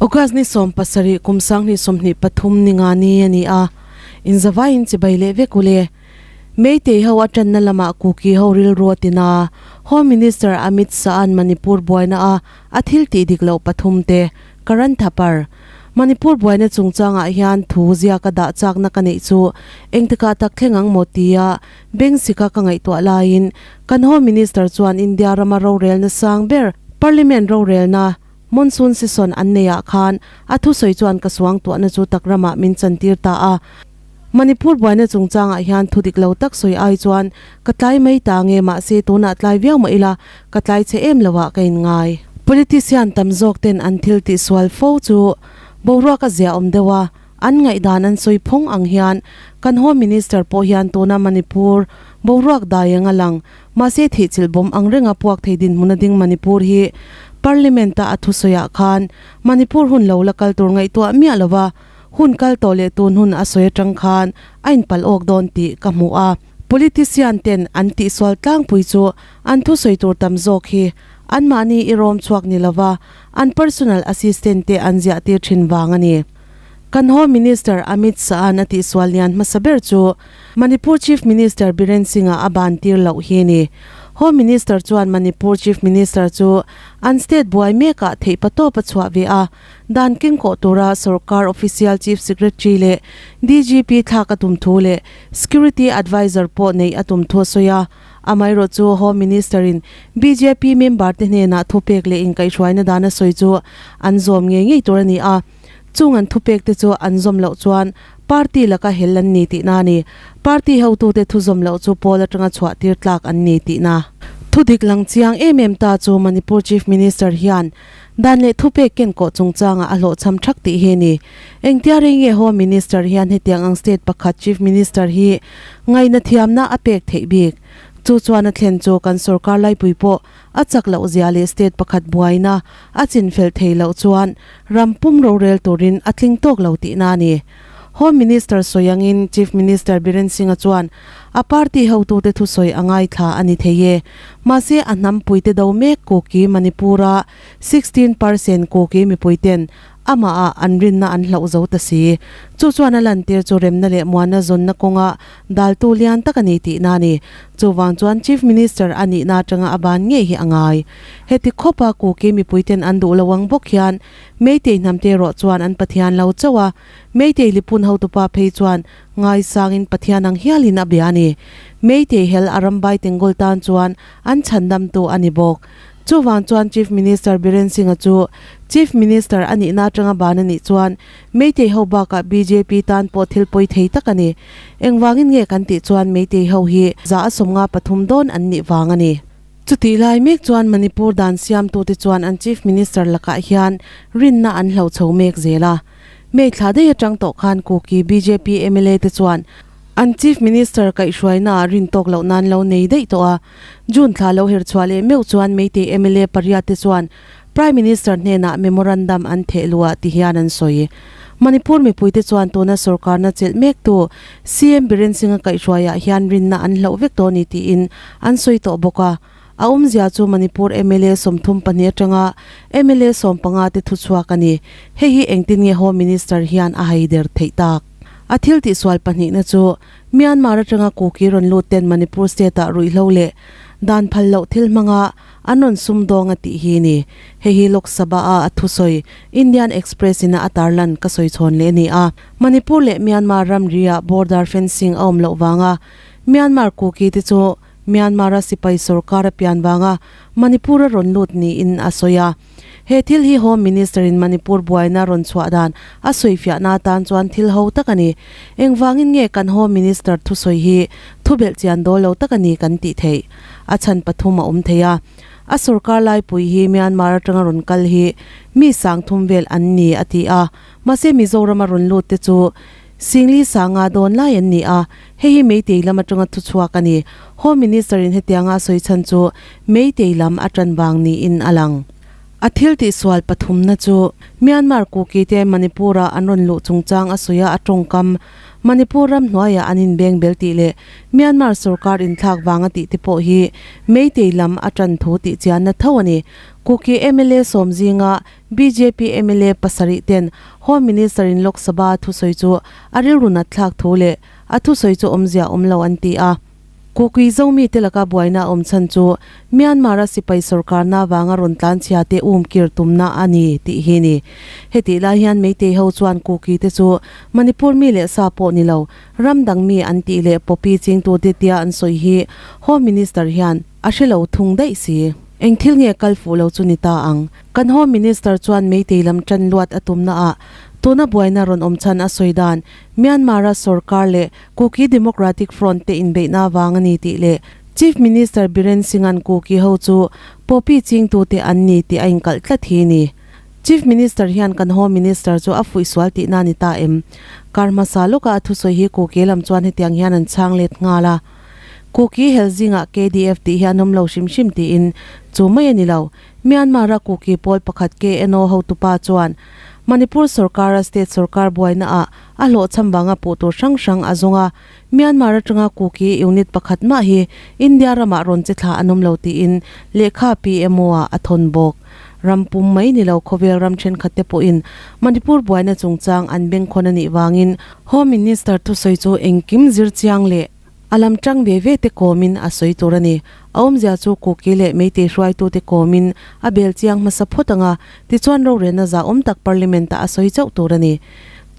August ni 17 kum 2023 ni nga ni a ni a, inzavaiin chibai leh vek ule. Meitei ho a tanna lamah Kuki ho rilru a tin a, Home Minister Amit Shah-a'n Manipur buaina a a thil tih dik loh pathum te, Karan Thapar, Manipur buaina chungchangah hian thu ziaka dah chakna ka neih chu engtikah tak thleng ang maw tia Bengsika ka ngaihtuah laiin kan Home Minister chuan India rama rorelna sang ber Parliament rorelna Monsoon Session an neihah khan a thusawi chuan ka suangtuahna chu tak ramah min chantir ta a. Manipur buaina chungchangah hian thu dik lo tak sawi ai chuan ka tlai mai ta nge mahse tunah tlai viau mah ila ka tlai chhe em lo ah ka inngai. Politician tam zawk ten an thil tihsual fo chu boruak a ziaawm deuh a, An ngaihdan an sawi phawng ang hian kan Home Minister pawh hian tuna Manipur boruak dai eng a lang. Mahse thihchilh bawm ang renga puak thei dinhmun a ding Manipur hi Parliament a a thusawiah khan Manipur hun lo la kal tur ngaihtuah miah lova hun kal tawh leh tun hun a sawi atang khan a inpalh awk dawn tih ka hmu a. Politician ten an tihsual tlangpui chu an thusawi tur tam zawk hi anmahni i rawm chhuak ni lova an personal assistant te an ziah tir thin vang a ni. Kan Home Minister Amit Shah-a'n a tihsual lian hmasa ber chu Manipur Chief Minister Biren Singh-a a ban tir loh hi a ni. Home Minister chuan Manipur Chief Minister chu an state buai mekah theihpatawp a chhuah ve a, dan kengkawh tura sorkar official Chief Secretary leh DGP thlak a tum thu leh Security Adviser pawh neih a tum thu a sawi a. Amaherawh chu Home Minister-in bjp member te hnenah thupek leh inkaihhruaina dan a sawi chu an zawm ngei ngei tur a ni a. Chung an thupek te chu an zawm loh chuan party laka hel an ni tihna a ni. Party hotute thu zawm loh chu pawl atanga chhuah tir tlak an ni tihna. Thu dik lang chiang em em ta chu Manipur Chief Minister hian dan leh thupek ken kawh chungchangah a hlawhchham thak tih hi a ni. Engtia rei nge Home Minister hian hetiang ang state pakhat Chief Minister hi ngaihna thiamna a pek theih bik? Chu chuan a thlen chu kan sorkar laipui pawh A chak loh zia leh state pakhat buaina a chinfel thei loh chuan ram pum rorel turin a tling tawk lo tihna a ni. Home Minister sawi angin Chief Minister Biren Singh-a chuan a party hotute thusawi a ngaithla a ni thei e. Mahse a hnam puite do mek Kuki Manipur-a 16 percent Kuki mipuiten amah ah an rinna an hlauh zo ta si. Chu chuan a lantir chu remna leh muanna zawnna kawnga daltu lian tak a ni tihna a ni. Chuvang chuan Chief Minister a nihna atanga a ban ngei hi a ngai. Heti khawpa Kuki mipuiten an duh lo ang bawk hian Meitei hnamte erawh chuan an Pathian lo chauh a, Meitei lipun hotupa phei chuan ngaisangin Pathian ang hialin a bia a ni. Meitei hel a rambai Tengol tan chuan an chhandamtu a ni bawk. Chuvang chuan Chief Minister Biren Singh-a chu Chief Minister a nihna atanga ban a nih chuan Meitei ho bakah bjp tan pawh thil pawi thei tak a ni. Engvangin nge kan tih chuan Meitei ho hi 153 dawn an nih vang a ni. Chutih lai mek chuan Manipur dan siamtute chuan an Chief Minister lakah hian rinna an hlo chho mek zel a. May thla daih atang tawh khan Kuki bjp mla te chuan an Chief Minister kaihhruainaah rin tawk loh nan lo nei daih tawh a. June thla lo her chhuah leh meuh chuan Meitei mla pariat te chuan Prime Minister hnenah memorandum an theh luh ah ti hian an sawi. Manipur mipuite chuan tuna sorkarna chelh mektu CM Biren Singh-a kaihhruaiah hian rinna an hloh vek tawh a ni tiin an sawi tawh bawk a. A awmzia chu Manipur mla 32 atanga mla 15 te thuchhuak a ni. Hei hi engtin nge Home Minister hian a haider theih tak? A thil tihsual pahnihna chu Myanmar atanga Kuki rawn lut ten Manipur state-ah ruihhlo leh dan phal loh thil hmanga an rawn sumdawng a tih hi a ni. Hei hi Lok Sabha-a a thusawi Indian Express-in a a tarlan ka sawi chhawn leh a ni a. Manipur leh Myanmar ramri-ah border fencing a awm loh vanga Myanmar Kuki te chu Myanmar-a sipai sorkar a pian vanga Manipur-a rawn lut niin a sawi a. He thil hi Home Minister-in Manipur buaina rawn chhuah dan a sawifiahna atan chuan thil ho tak a ni. Engvangin nge kan Home Minister thusawi hi thubelh chian dawl lo tak a ni kan tih theih? A chhan pathum a awm thei a. A sorkar laipui hi Myanmar atanga rawn kal hi mi 3000 vel an ni a ti a. Mahse Mizorama rawn lut te chu Singli sanga dawn lai an ni a, hei hi Meitei lam atanga thuchhuak a ni. Home Minister in hetianga a sawi chhan chu Meitei lam a tan vang niin a lang. A thil tihsual pathumna chu Myanmar Kuki te Manipur-ah an rawn luh chungchang a sawi a, a tawngkam. Manipur ram hnuaiah an inbeng bel tih leh Myanmar sorkar inthlak vanga tih te pawh hi Meitei lam a tan thu tih chianna tho a ni. Kuki mla sawm zinga bjp mla pasarih ten Home Minister in Lok Sabha a thusawi chu a rilru nat thlak thu leh a thusawi chu awmzia awm lo an ti a. Kuki Zomi te laka buaina a awm chhan chu Myanmar a sipai sorkarna avanga rawn tlanchhia te um kir tumna a ni tih hi ni. Hetih lai hian Meitei ho chuan Kuki te chu Manipur mi leh sa pawh ni lo, ram dang mi an tih leh poppy chingtute tia an sawi hi Home Minister hian a hre lo thung daih si. Eng thil nge kal fuh lo chu ni ta ang? Kan Home Minister chuan Meitei lam tan luat a tumna ah tuna buaina rawn awm chhan a sawi dan Myanmar a sorkar leh Kuki Democratic Front te inbeihna avang a ni tih leh Chief Minister Biren Singh-a'n Kuki ho chu poppy chingtute an ni tih a inkalh tlat hi ni. Chief Minister hian kan Home Minister chu a fuih sual tihna a ni ta em? Kar hmasa lawka a thusawi hi Kuki lam chuan hetiang hian an chhang let nghal a. Kuki hel zingah KDF tih hi an awm lo hrim hrim tiin chu mai a ni lo. Myanmar-a Kuki pawl pakhat KNO hotupa chuan Manipur sorkara state sorkar buainaah A hlawhchham vanga puh tur hrang hrang a zawng a, Myanmar atanga Kuki unit pakhat mah hi India ramah rawn che thla an awm lo tiin lehkha PMO ah a thawn bawk. Ram pum mai ni lo khawvel ram thenkhat te pawhin Manipur buaina chungchang an bengkhawn a nih vangin Home Minister thusawi chu engkim zir chiang leh a lam tang ve ve te kawmin a sawi tur a ni. A awmzia chu Kuki leh Meitei hruaitute kawmin a bel chiang hmasa phawt ang a, tichuan rorelna zahawm tak Parliament-ah a sawi chauh tur a ni.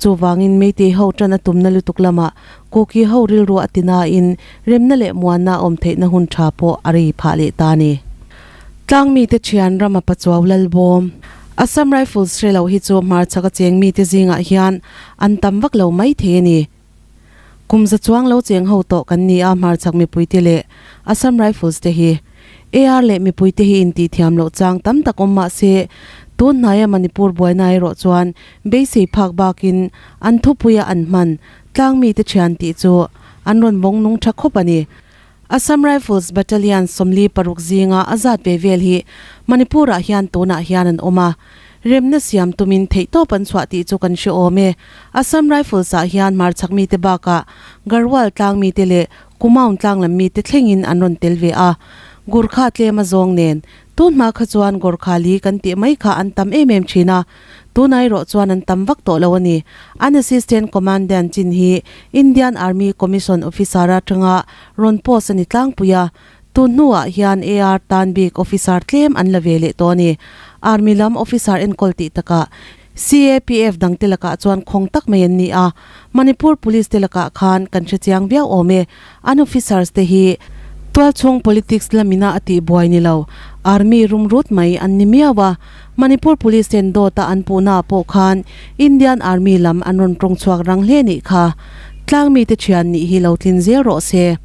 Chuvangin Meitei ho tan a tumna lutuk lamah Kuki ho rilru a ti nain remna leh muanna a awm theihna hun tha pawh a rei phah leh ta a ni. Tlang mite thian rama Pachuau Lalbawm, Assam Rifles hre loh hi chu hmarchhak a cheng mite zingah hian an tam vak lo mai thei a ni. Kum za chuang lo cheng ho tawh kan ni a hmarchhak mipuite leh Assam Rifles te hi. AR leh mipuite hi intihthiam loh chang tam tak awm mah se tun hnaia Manipur buaina erawh chuan beisei phak bakin an thupuia an hman tlang mite thian tih chu an rawn vawng nung tha khawp a ni. Assam Rifles Battalion 46 zinga a zat ve vel hi Manipur-ah hian tunah hian an awm a. Remna siam tumin theihtawp an chhuah tih chu kan hre awm e. Assam Rifles-ah hian hmarchhak mite bakah Garhwal tlang mite leh Kumaon tlang lam mite thlengin an rawn tel ve a. Gurkha tlem a zawng nen Tun hma kha chuan Gorkhali kan tih mai kha an tam em em thin a, tunah erawh chuan an tam vak tawh lo a ni. An Assistant Commandant chin hi Indian Army Commission Officer atanga rawn post a ni tlangpui a, tun hnuah hian AR tan bik officer tlem an la ve leh tawh a ni. Army lam officer enkawl tih takah CAPF dangte lakah chuan khawng tak mai an ni a, Manipur Police te lakah khan kan hrechiang viau awm e. An officers te hi tualchhung politics lamina a tih buai ni lo, Army rum rut mai an ni miau a. Manipur Police ten dawta an puhna ah pawh khan Indian Army lam an rawn tawng chhuak rang hle nih kha. Tlang mite thian nih hi lo tlin zel rawh se.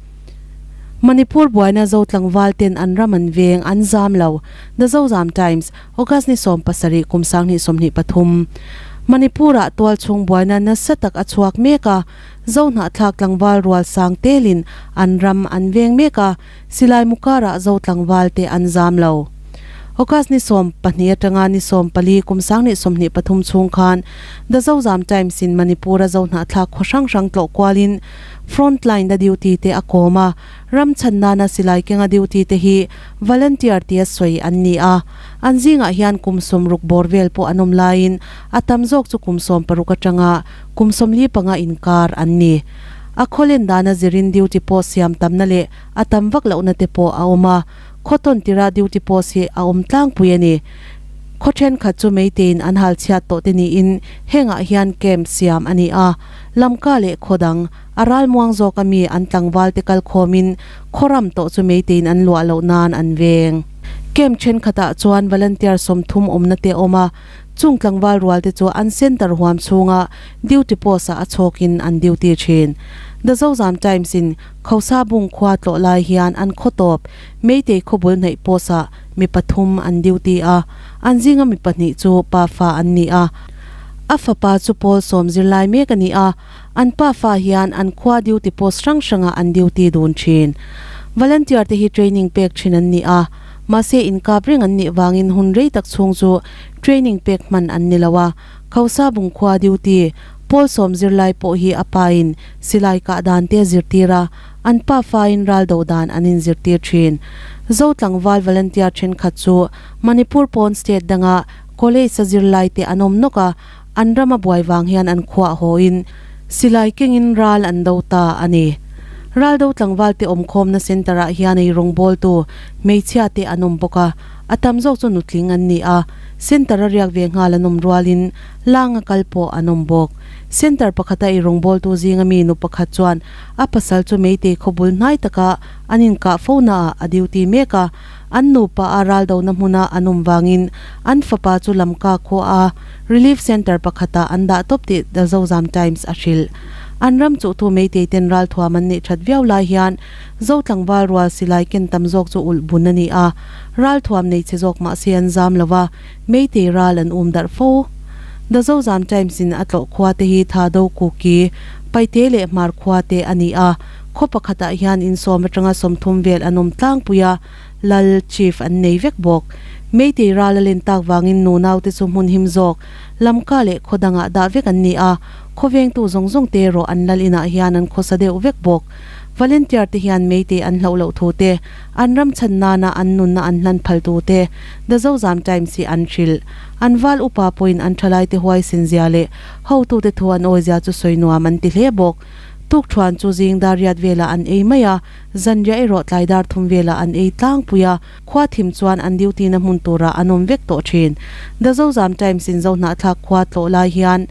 Manipur buaina Zo tlangval ten an ram an veng an zam lo, The Zozam Times, August ni 17 kum 2023. Manipur-ah tualchhung buaina nasa tak a chhuak mek a, Zo hnahthlak tlangval rual sang telin an ram an veng mek a, silai mukarah Zo tlangval te an zam lo. August ni 12 atanga ni 14 kum 2023 chhung khan The Zozam Times in Manipur-a Zo hnahthlak khaw hrang hrang tlawh kualin Front line a duty te a kawm a, ram chhan nana silai kenga duty te hi volunteer tia sawi an ni a. An zingah hian kum 60 bawr vel pawh an awm laiin a tam zawk chu kum 16 atanga kum 45 inkar an ni. A khawlen dana zirin duty post siam tamna leh a tam vak lohna te pawh a awm a, khaw tawn tirah duty post hi a awm tlangpui a ni. Khaw thenkhat chu meiteiin an hal chhiat tawh te niin hengah hian camp siam a ni a. Lamka leh khaw dang, a ralmuang zawk a mi an tlangval te kal khawmin khaw ram tawh chu meiteiin an luah loh nan an veng. Camp thenkhatah chuan volunteer 30 awmna te a awm a, chung tlangval rual te chu an centre huam chhunga duty post ah a chhawkin an duty thin. The Zozam Times in Khosa Bung khua tlawh lai hian an khaw tawp Meitei khawbul hnaih post ah mi pathum an duty a, an zinga mi pahnih chu pa fa an ni a. A fapa chu pawl sawm zirlai mek a ni a, an pa fa hian an khua duty post hrang hrangah an duty dun thin. Volunteer te hi training pek thin an ni a, mahse inkap reng an nih vangin hun rei tak chhung chu training pek hman an ni lo a, Khosa Bung khua duty. Pawl sawm zirlai pawh hi a pain silai kah dan te a zirtir a, an pafain ral do dan an inzirtir thin. Zo tlangval volunteer thenkhat chu Manipur pawn state danga college a zirlai te an awm nawk a, an ram a buai vang hian an khuah hawiin silai kengin ral an do ta a ni. Ral do tlangval te awmkhawmna centre ah hian ei rawngbawltu hmeichhia te an awm bawk a, a tam zawk chu nutling an ni a, centre a riak ve nghal an awm rualin Langa kal pawh an awm bawk. Centre pakhata ei rawngbawltu zinga mi nu pakhat chuan a pasal chu Meitei khawbul hnai taka an inkah fo naah a duty mek a, an nupa a ral dona hmuna an awm vangin an fapa chu Lamka khuaa Relief Centre pakhatah an dah tawp tih The Zozam Times a hrilh. An ram chuhtu Meitei ten ralthuam an neih that viau lai hian Zo tlangval rual silai ken tam zawk chu ulh bun a ni a, ralthuam nei chhe zawk mahse an zam lo va, Meitei ral an um darh fo. The Zozam Times in a tlawh khua te hi Thado Kuki, Paite leh Hmar khua te a ni a, khaw pakhatah hian insawm atanga 30 vel an awm tlangpui a, Lal, Chief, an nei vek bawk. Meitei ral a len tak vangin nu naute chu hmun him zawk, Lamka leh khaw dangah dah vek an ni a, khawvengtu zawng zawng te erawh an lal inah hian an khawsa deuh vek bawk. Volunteer te hian Meitei an hlauh loh thu te, an ram chhan nana an nunna an hlan phal tu te The Zozam Times hi an hrilh. An val upa pawhin an thalaite huaisen zia leh hotute thu an awi zia chu sawi nuam an ti hle bawk. Tukthuan chu zing dar riat velah an ei mai a, zanriah erawh tlai dar thum velah an ei tlangpui a, khua thim chuan an duty na hmun turah an awm vek tawh thin. The Zozam Times in Zohnahthlak khua tlawh lai hian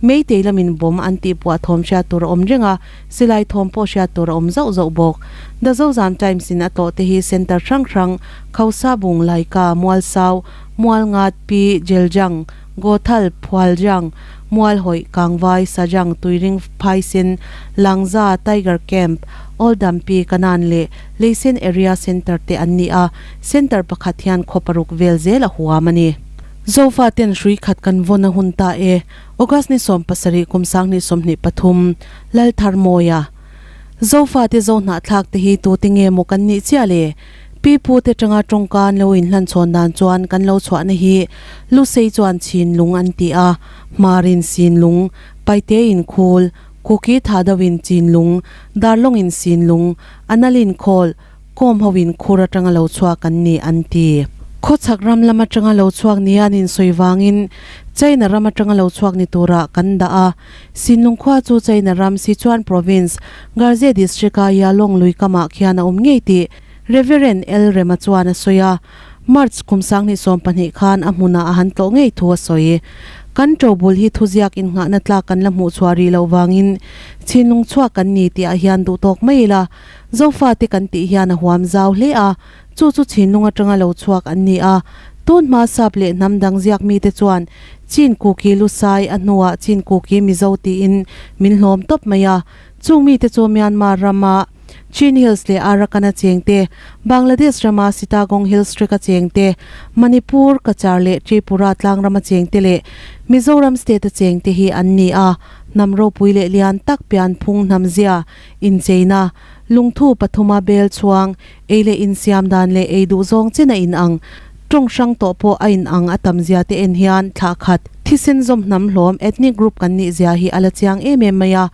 Meitei lamin bomb an tihpuah thawm hriat tur a awm reng a, Silai thawm pawh hriat tur a awm zauh zauh bawk. The Zozam Times in a tlawh te hi centre hrang hrang, Khausa Bung, Laika, Mualsau, Mualngat, Pi, Jeljang, Gothal, Phualjang, Mualhawih, Kangvai, Sajang, Tuiring, Phaisen, Langza, Tiger Camp, Old Dampi, Kanan leh Leisen Area Centre te an ni a, centre pakhat hian khaw paruk vel zel a huam a ni. Zofa ten hrui khat kan vawn a hun ta e. August ni 17 kum 2023, Laltharmawia. Zofate zo hnahthlak te hi tute nge maw kan nih chiah le? Pi pu te tanga tawngka an lo inhlan chhawn dan chuan kan lo chhuahna hi Lusei chuan Chin lung an ti a, Hmarin Sin lung, Paite in Khul, Kuki Thado in Chin lung, Darlawng in Sin lung, Analin Khawl, Kawm ho in khur atanga lo chhuak an ni an ti. Khawchhak ram lam atanga lo chhuak nia an insawi vangin China ram atanga lo chhuak ni turah kan dah a. Sinlung khua chu China ram Sichuan Province, Garze District-a Yalong lui kamah khian a awm ngei tih Reverend L. Rema chuan a sawi a. March kum 2012 khan a hmunah a han tlawh ngei thu a sawi. Kan ṭobul hi thuziak innghahna tlak kan la hmuh chhuah rih loh vangin Chinlung chhuak kan ni tihah hian duhtawk mai ila. Zofate kan tih hian a huam zau hle a, chu chu Chinlung atanga lo chhuak an ni a. Tun hma sap leh hnam dang ziak mite chuan Chin Kuki Lusai a hnuah Chin Kuki Mizo tiin min hlawm tawp mai a. Chung mite chu Myanmar rama Chin Hills leh Arakan-a chengte, Bangladesh rama Chittagong Hills Tract-a chengte, Manipur, Cachar leh Tripura tlang rama chengte leh Mizoram state-a chengte hi an ni a. Hnam ropui leh lian tak pianphung hnamzia Incheina, lungthu pathuma bel chhuang, ei leh insiam dan leh ei duh zawng chin a inang, tawng hrang tawh pawh a inang a tam zia te en hian thlah khat, thisen zawm hnam hlawm, ethnic group, kan nih zia hi a la chiang em em mai a.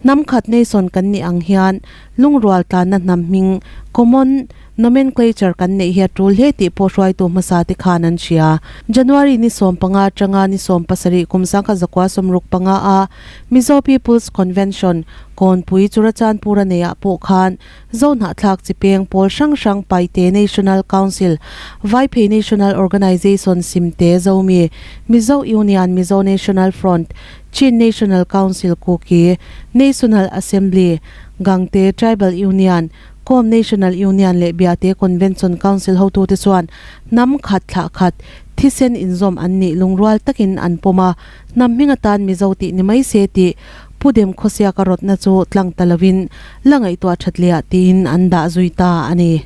Hnam khat nation kan nih ang hian lungrual tlanna hnam hming, common nomenclature, kan neih hi a tul hle tih pawh hruaitu hmasa te khan an hria. January ni 15 atanga ni 17 kum 1965 a Mizo People's Convention, Kawnpui Churachandpur a neihah pawh khan Zohnahthlak chi peng pawl hrang hrang Paite National Council, Vaiphei National Organisation Simte Zomi, Mizo Union, Mizo National Front, Chin National Council Kuki, National Assembly, Gangte Tribal Union, Kom National Union leh Biate Convention Council hotute chuan hnam khat thlah khat thisen inzawm an nih lungrual takin an pawm a, Hnam hming atan Mizo tih ni mai se tih Pu Dem Khawsiaka rawtna chu tlang ta lovin la ngaihtuah that leh ah tiin an dah zui ta a ni.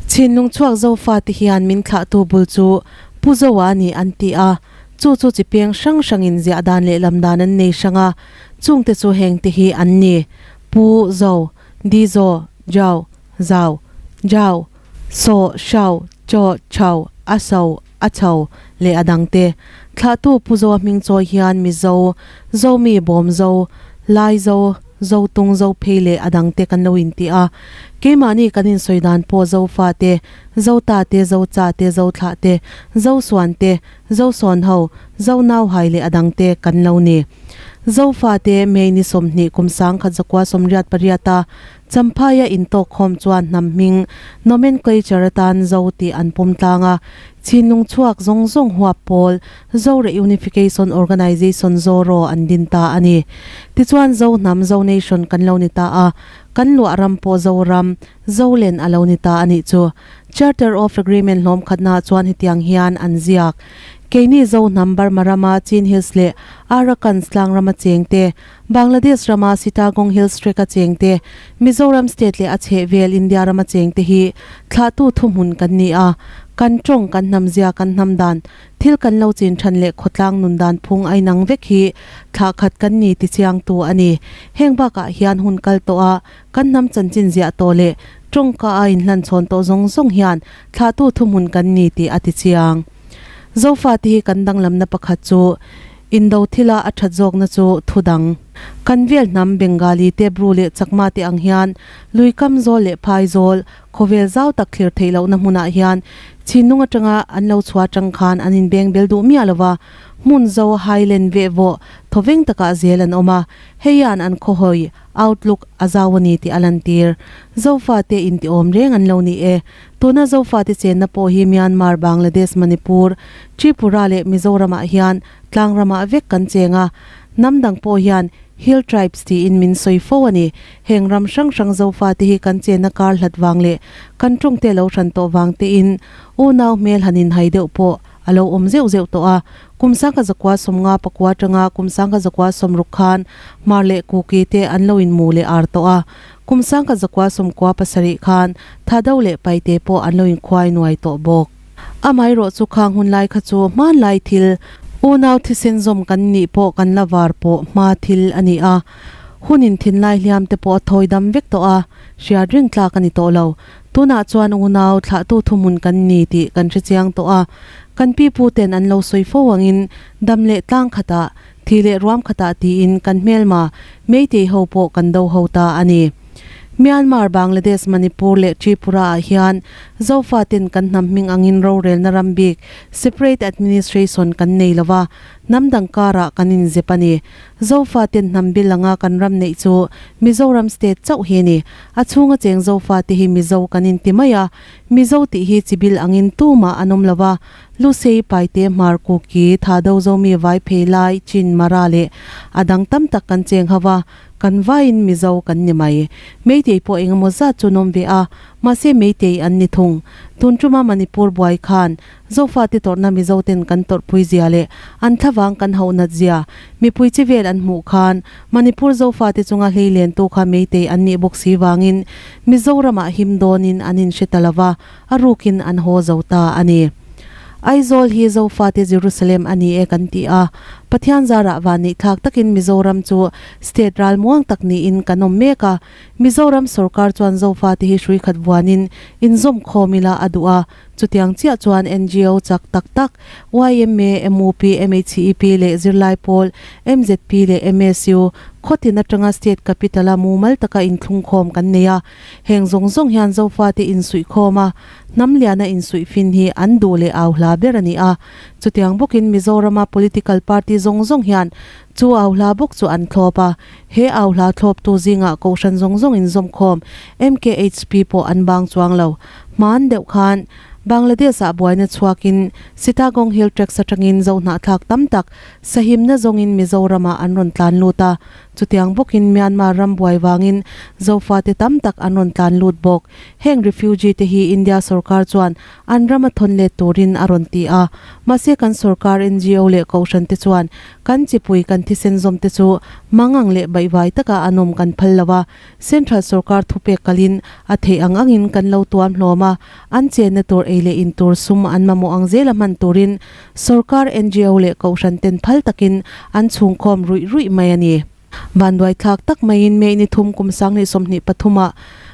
Chhinlung chhuak Zofa te hian min thlahtu bul chu Pu Zoa a ni an ti a, chu chu chi peng hrang hrangin ziah dan leh lam dan an nei hrang a, chungte chu heng te hi an ni, Pu Zo, Di Zo, Jau, Zau, Jau, Saw, Shau, Chaw, Chau, A So. A chho leh a dangte thlahtu Pu Zoa hming chawi hian Mizo, Zomi, Bawmzo, Laizo, Zotung, Zophei leh a dangte kan lo inti a. Keimahni kan insawi dan pawh Zofa te, Zota te, Zocha te, Zothlah te, Zosuan te, Zosawnho, Zonauhai leh a dangte kan lo ni. Zofa te May ni 20 kum 1988 a Champhaia intawkkhawm chuan hnam hming nomenclature atan Zo tih an pawm tlang a, Chinlung chhuak zawng zawng huap pawl Zo Reunification Organization, ZORO, an din ta a ni. Tichuan Zo hnam, Zo Nation, kan lo ni ta a, kan luah ram pawh Zoram, Zolen a lo ni ta a nih chu. Charter of Agreement hlawm khatnaah chuan hetiang hian an ziak, Keini Zo hnam Burma rama Chin Hills leh Arakans tlang rama chengte, Bangladesh rama Chittagong Hills Tract-a chengte, Mizoram state leh a chhehvel India rama chengte hi thlahtu thuhmun kan ni a. Kan tawng, kan hnamzia, kan hnam dan, thil kan lo chin than leh khawtlang nun dan phung a inang vek hi thlah khat kan ni ti chiangtu a ni. Heng bakah hian hun kal tawh a, kan hnam chanchin ziah tawh leh tawngka a inhlan chhawn tawh zawng zawng hian thlahtu thuhmun kan ni tih a ti chiang. Zofate hi kan danglamna pakhat chu Indo thila a that zawkna chu thu dang. Kan vel hnam Bengali te, Bru leh Chakma te ang hian lui kam zawl leh phai zawl, khawvel zau tak thlir theih lohna hmunah hian Chinlung atanga an lo chhuah atang khan an inbeng bel duh miah lova, hmun zo Highland veh vawh thawveng takah zel an awm a, hei hian an khawhawi, outlook, a zau a ni tih a lantir. Zofate intiawm reng an lo ni e. Tuna Zofate chenna pawh hi Myanmar, Bangladesh, Manipur, Tripura leh Mizoramah hian tlang ramah vek kan cheng a. Hnam dang pawh hian Hill Tribes tiin min sawi fo a ni. Heng ram hrang hrang Zofate hi kan chenna kar hlat vang leh kan tawngte lo hran tawh vang tein unau hmel han inhai deuh pawh a lo awm zeuh zeuh tawh a. Kum 1959 atanga kum 1960 khan Hmar leh Kuki te an lo inmu leh ar tawh a. Kum 1997 khan Thado leh Paite pawh an lo inkhuai nuai tawh bawk. Amaherawh chu khang hun lai kha chu hmanlai thil, unau thisen zawm kan nih pawh kan la var pawh hma thil a ni a. Hun inthinlai hliam te pawh a thawi dam vek tawh a, hriat reng tlak a ni tawh lo. Tunah chuan unau thlahtu thuhmun kan ni tih kan hre chiang tawh a. Kan pipu ten an lo sawi fo angin dam leh tlang khatah, thi leh ruam khatah tiin kan hmelma Meitei ho pawh kan do ho ta a ni. Myanmar, Bangladesh, Manipur leh Tripura ah hian Zofa ten kan hnam hming angin rorelna ram bik, separate administration, kan nei lo va, hnam dang karah kan inzep a ni. Zofa ten hnam bil anga kan ram neih chu Mizoram state chauh hi a ni. A chhunga cheng Zofa te hi Mizo kan inti mai a, Mizo tih hi chi bil angin tumah an awm lo va, Lusei, Paite, Hmar, Kuki, Thado, Zomi, Vaiphei, Lai, Chin, Mara leh a dang tam tak kan cheng ho va, Kan vaiin Mizo kan ni mai. Meitei pawh engemaw zat chu an awm ve a, mahse Meitei an ni thung. Tun tuma Manipur buai khan Zofate tawrhna Mizo ten kan tawrhpui zia leh an thlavang kan hauh nat zia mipui chi vel an hmuh khan Manipur Zofate chunga hlei lentu kha Meitei an nih bawk si vangin Mizoramah him dawnin an inhre ta lova, a rukin an haw zo ta a ni. Aizawl hi Zofate Jerusalem a ni e kan ti a, Pathian zarah vanneihthlak takin Mizoram chu state ral muang tak niin kan awm mek a. Mizoram sorkar chuan Zofate hi hrui khat vuanin inzawm khawm ila a duh a, chutiang chiah chuan ngo chak tak tak yma, mup, MHEP leh zirlai pawl, mzp leh MSU, khawtin atanga state capital-a mumal taka inthlungkhawm kan nei a. Heng zawng zawng hian Zofate insuihkhawm a, hnam liana insuihfin hi an duh leh au hla ber a ni a. Chutiang bawkin Mizorama political party zawng zawng hian chu au hla bawk chu an thlawp a. He au hla thlawptu zingah kohhran zawng zawng inzawmkhawm MKHP pawh an bang chuang lo. Hmaan deuh khan Bangladesh-ah buaina chhuakin Chittagong Hill Tracts atangin Zohnahthlak tam tak sahimna zawngin Mizoramah an rawn tlan lut a. Chutiang bawkin Myanmar ram buai vangin Zofate tam tak an rawn tlan lut bawk. Heng refugee te hi India sorkar chuan an rama thawn let turin a rawn ti a. Mahse kan sorkar ngo leh kohhran te chuan kan chipui kan thisen zawm te chu mangang leh baihvai taka an awm kan phal lo a. Central sorkar thupek kalin a theih ang angin kan lo tuam hlawm a, an chenna tur ei leh in tur sum an mamawh ang zela hman turin Sorkar ngo leh kohhran ten phal takin an chhungkhawm ruih ruih mai a ni. Vanduaithlak tak maiin May ni thum kum 2023 ah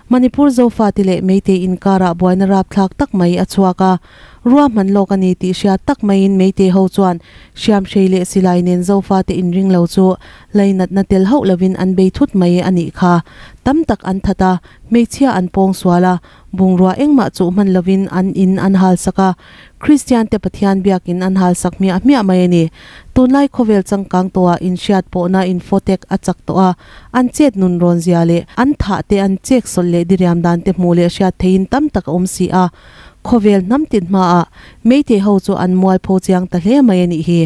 Manipur Zofate leh Meitei inkarah buaina rapthlak tak mai a chhuak a. Ruahman lawk a ni tih hriat tak maiin Meitei ho chuan hriamhrei leh silai nen Zofate inring lo chu lainatna tel hauh lovin an bei thut mai a nih kha. Tam tak an that a, hmeichhia an pawng sual a, bungrua engmah chuh hman lovin an in an hal sak a, Kristian te Pathian biakin an hal sak hmiah hmiah mai a ni. Tunlai khawvel changkang tawhah inhriat pawhna infotech a chak tawh a, an chet nun rawn zia leh an thah te an chek sawlh leh diriam dan te hmuh leh hriat theihin tam tak a awm si a, khawvel hnam tin hmaah Meitei ho chu an mualpho chiang ta hle mai a nih hi.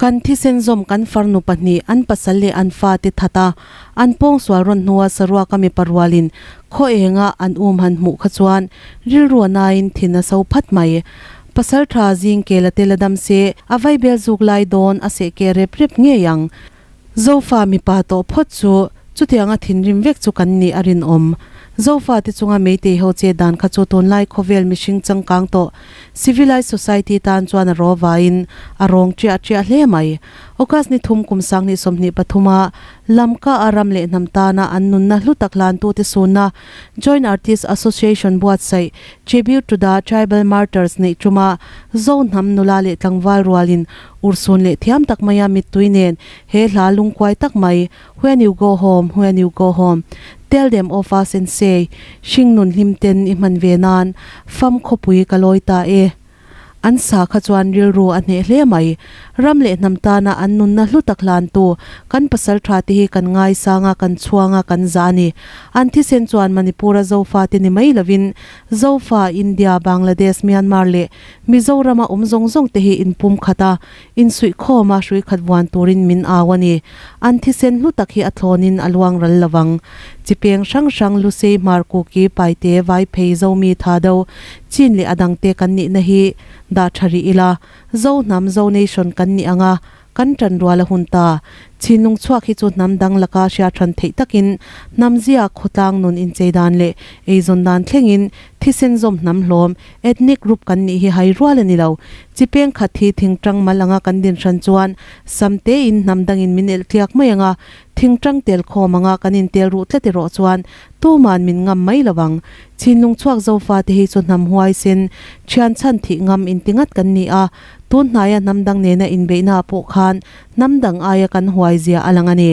Kan thisen zawm kan farnu pahnih an pasal leh an fate that a, an pawngsual rawn hnua saruaka mipa rualin khaw enga an um han hmuh kha chuan rilru a nain thin a so phat mai. Pasal tha zing kel a tel a dam se, a vaibel zuk lai dawn a seh keh rep rep ngei ang. Zofa mipa tawh phawt chu chutianga thinrim vek chu kan nih a rinawm. Zofa te chunga Meitei ho che dan kha chu tunlai khawvel mihring changkang tawh civilized society tan chuan a raw vaiin a rawng chiah chiah hle mai. August ni thum kum sanghnih 23 a Lamka a ram leh hnam tana an nunna hlu tak hlantute sunna Joint Artist Association buatsaih Tribute to the Tribal Martyrs neih tuma Zo hnam nula leh tlangval rualin urhsun leh thiam tak maia mittui nen he hla lungkuai tak mai When you go home, when you go home, tell them of us and say, Hring nun hlim ten i hman ve nan, fam khawpui ka lawi ta e. An sa kha chuan rilru a hneh hle mai. Ram leh hnam tana an nunna hlu tak hlantu kan pasal tha te hi kan ngaisang a, kan chhuang a, kan zah a ni. An thisen chuan Manipur-a Zofate ni mai lovin Zofa, India, Bangladesh, Myanmar leh Mizorama awm zawng zawng te hi inpum khat a, Insuihkhawm a hrui khat vuan turin min au a ni. An thisen hlu tak hi a thlawnin a luang ral lo vang. Chi peng hrang hrang Lusei, Hmar, Kuki, Paite, Vaiphei, Zomi, Thado, Chin leh a dangte kan nihna hi dah tha rih ila, Zo hnam, Zo nation kan nih anga kan tan rual a hun ta. Chinlung chhuak hi chu hnam dang laka hriathran theih takin hnam zia, khawtlang nun inchei dan leh eizawn dan thlengin thisen zawm hnam hlawm, ethnic group, kan nih hi hai rual a ni lo. Chi peng khat hi thingtang mal anga kan din hran chuan sam tein hnam dangin min elh tliak mai anga thingtang tel khawm anga kan intel ruh tlat erawh chuan tuman min ngam mai lo ang. Chinlung chhuak zofa te hi chu hnam huaisen, thian chhan thih ngam inti ngat kan ni a, tun hnaia hnam dang nena inbeihna ah pawh khan hnam dang aia kan huai zia a lang a ni.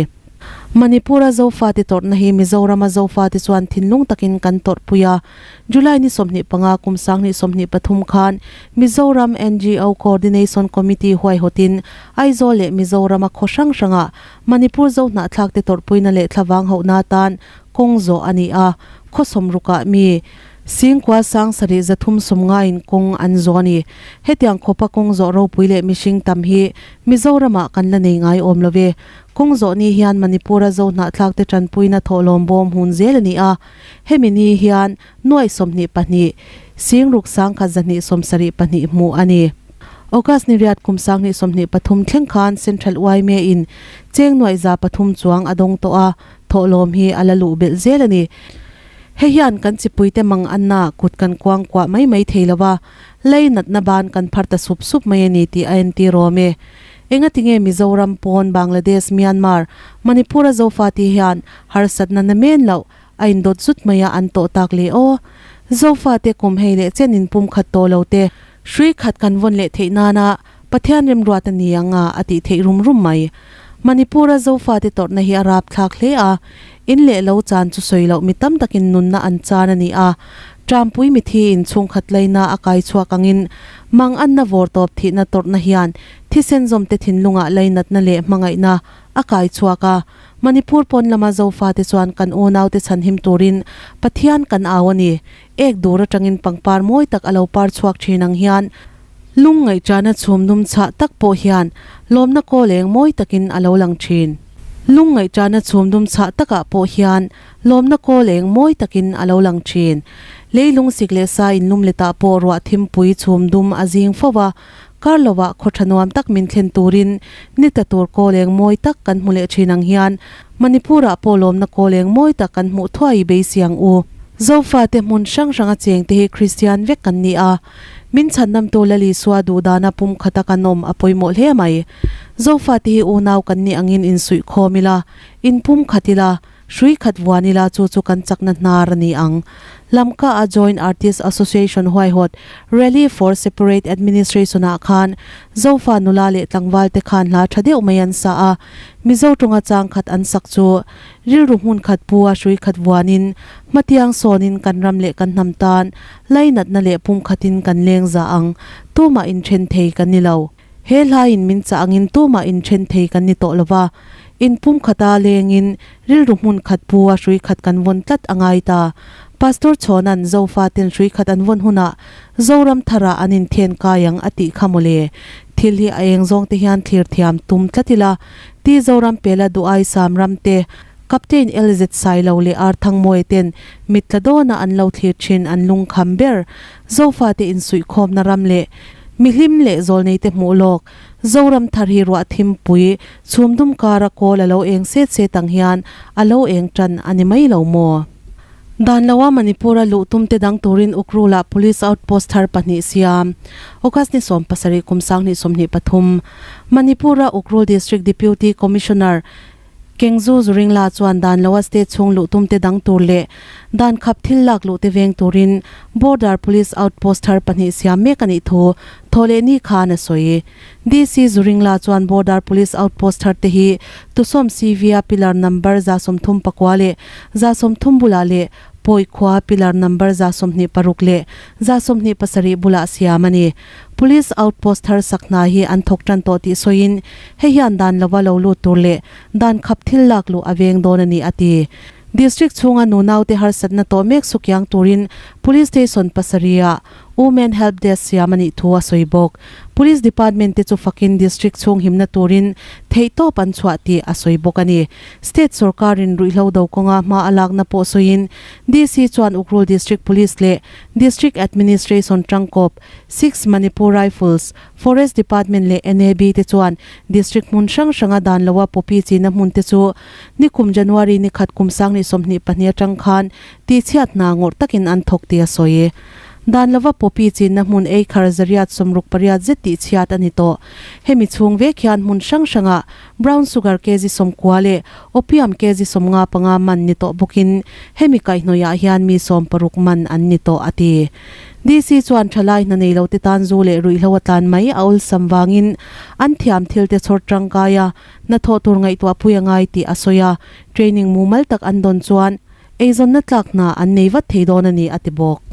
Manipur-a Zofate tawrhna hi Mizorama Zofate chuan thinlung takin kan tawrhpui a. July ni 25 kum 2023 khan Mizoram ngo Coordination Committee huaihawtin Aizawl leh Mizorama khaw hrang hrangah Manipur Zohnahthlakte tawrhpuina leh thlavang hauhna atan kawng zawh a ni a, khaw sawmrukah mi Singkua sang sarih zathum sawm ngaiin kawng an zawh a ni. Hetiang khawpa kawng zawh ropui leh mihring tam hi Mizoramah kan la nei ngai awm lo ve. Kawng zawh ni hian Manipur-a Zohnahthlakte tanpuina thawhlawm bawm hun zel a ni a. Hemi ni hian nuai 22, Singruk sangkhat 272 hmuh a ni. August ni riat kum 2023 thleng khan Central yma in cheng nuai 300 chuang a dawng tawh a, thawhlawm hi a la luh belh zel a ni. Hei hian kan chipuite mang anna kut kan kuang kuah mai mai thei lo va, lei natna ban kan phar ta sup sup mai a ni tih a entir awm e. Engatinge Mizoram pawn Bangladesh, Myanmar, Manipur-a Zofate hian harsatna na men loh a indawt zut mai a an tawh tak le aw. Zofate kum hei leh chen in pum khat tawh lo te, hrui khat kan vawn leh theih nana Pathian remruat a ni ang a, a tih theih rum rum mai. Manipur-a Zofate tawrhna hi a rapthlak hle a, in leh lo chan chu sawi loh mi tam takin nunna an chan a ni a. Ṭampui mithi in chhungkhat laina a kai chhuak angin mang anna vawr tawp thihna tawrhna hian thisen zawmte thinlungah lainatna leh hmangaihna a kai chhuak a. Manipur pawn lama Zofate chuan kan unaute chhanhim turin Pathian kan au a ni. Ek dur atangin pangpar mawi tak a lo par chhuak thin ang hian Lung ngaihchahna chhum dum chhah tak pawh hian lawmna kawl eng mawi takin a lo lang thin. Lung ngaihchahna chhum dum chhah takah pawh hian lawmna kawl eng mawi takin a lo lang thin. Leilung sik leh sa inlum letah pawh ruah thimpui chhum dum a zing fo va, kar lovah khaw tha nuam tak min thlen turin ni tla tur kawl eng mawi tak kan hmu leh thin ang hian Manipur-ah pawh lawmna kawl eng mawi tak kan hmuh thuai i beisei ang u. Zofate hmun hrang hranga chengte hi Kristian vek kan ni a. Min chhandamtu Lal Isua duhdana pum khata kan awm a pawimawh hle mai. Zofate hi unau kan nih angin insuihkhawm ila, inpum khat ila. Hrui khat vuan ila chu chu kan chakna hnar a ni ang. Lamka a Joint Artist Association huaihawt Rally for Separate Administration ah khan Zofa nula leh tlangval te khan hla tha deuh mai an sa a, Mizo tawnga chang khat an sak chu rilru hmun khat pu a hrui khat vuanin hmatiang sawnin kan ram leh kan hnam tan lainatna leh pum khatin kan leng za ang tumah inthen thei kan ni lo. He hlaiin min chah angin tumah inthen thei kan ni tawh lova, inpum khata lengin rilru hmun khat pu a hrui khat kan vawn tlat a ngai ta. Pastor Chhawna'n Zofa ten hrui khat an vawn hunah Zoram tharah an inthen kai ang a tih kha mawle. Thil hi a eng zawng te hian thlir thiam tum tlat ila, ti Zoram pela duai sam ram te, Captain LZ Sailo leh Arthangmawia ten mit tla dawna an lo thlir thin an lungkham ber. Zofa te insuihkhawmna ram leh mihlim leh zawlneite hmuh lawk Zoram thar hi ruah thimpui chhum dum kara kawl a lo eng set set ang hian a lo eng tan a ni mai lo maw? Dan loa Manipur-a luh tumte dang turin Ukhrul-ah Police Outpost thar pahnih siam. August ni 17 kum 2023, Manipur-a Ukhrul District Deputy Commissioner Kengzu Zuringla chuan dan loa state chhung luh tumte dang tur leh dan khap thil lak luh te veng turin Border Police Outpost thar pahnih siam mek a nih thu Thawhlehni khan a sawi. DC Zuringla chuan Border Police Outpost thar te hi Tusawm CV-a pillar number 39 leh 30 bulah leh Pawi khua pillar number 26 leh 27 bulah siam a ni. Police outpost thar sak hna hi an thawk tan tawh tih sawiin hei hian dan lova lo lut tur leh dan khap thil lak luh a veng dawn a ni a ti. District chhunga nunaute harsatna tawh mek sukiang turin Police Station pasarihah Women Help Desk siam a nih thu a sawi bawk. Police Department te chu fakin District chhung himna turin theihtawp an chhuah tih a sawi bawk a ni. State sorkarin ruihhlo do kawnga hma a lakna pawh sawiin DC chuan Ukhrul District Police leh District Administration tangkawp, Six Manipur Rifles, Forest Department leh NAB te chuan District hmun hrang hranga dan loa poppy china hmun te chu nikum January ni khat kum 2022 atang khan tihchhiat hna ngawrh takin an thawk tih a sawi. Dan lova poppy chinna hmun ei khar zariat 68 zet tihchhiat a ni tawh. Hemi chhung vek hian hmun hrang hrangah Brown sugar kg 90 leh opium kg 55 man ni tawh bawkin hemi kaihhnawihah hian mi 60 man an ni tawh a ti. DC chuan thalai hna nei lo te tan zu leh ruihhlo a tlan mai a awlsam vangin an thiam thil te chhawr tangkai a, hnathawh tur ngaihtuah pui a ngai tih a sawi a, training mumal tak an dawn chuan eizawnna tlak hna an nei vat thei dawn a ni a ti bawk.